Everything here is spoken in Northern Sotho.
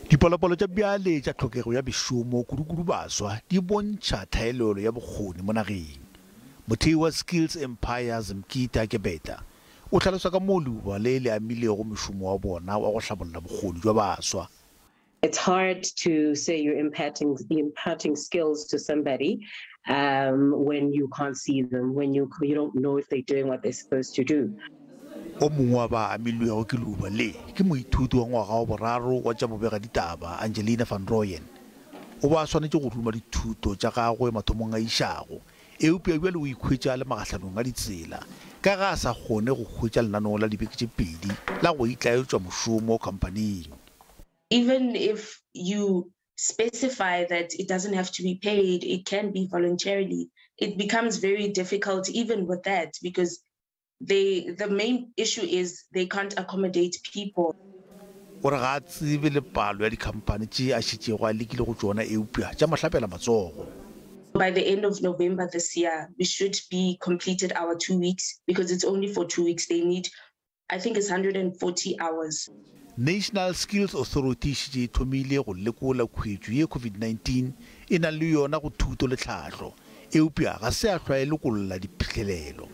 Dipalopalo tša bjale tša tlhokego ya mešomo, kudukudu baswa, di bontšha tlhaelelo ya bokgoni mo nageng. Mothei wa Skills Empire, Zimkita Kebeta, o hlalosa ka moo leuba le le amilego mošomo wa bona wa go hlabolla bokgoni bja baswa. It's hard to say you're imparting, imparting skills to somebody um, when you can't see them, when you, you don't know if they're doing what they're supposed to do. O mongwe wa ba amilwego ke leuba le ke moithuti wa ngwaga wa boraro wa tša bobegaditaba, Angelina van Rooyen. O be a swanetše go ruma dithuto tša gagwe mathomong a išago, eupša bjale o ikhwetša a le magahlanong a ditsela ka ge a sa kgone go hwetša lenaneo la dibeke tše pedi la go itlaetšwa mošomo khamphaning. Even if you specify that it doesn't have to be paid, it can be voluntarily, it becomes very difficult even with that because they the main issue is they can't accommodate people. O re ga a tsebe le palo ya dikhamphani tše a šetšego a lekile go tšona eupša tša mo hlapela matsogo. By the end of November this year, we should be completed our 2 weeks because it's only for 2 weeks. They need I think it's 140 hours. National Skills Authority e šetše e thomile go lekola khuetšo ye COVID-19 e nang le yona go thuto le tlhahlo, eupša ga se ya hlwa e lokolla diphihlelelo.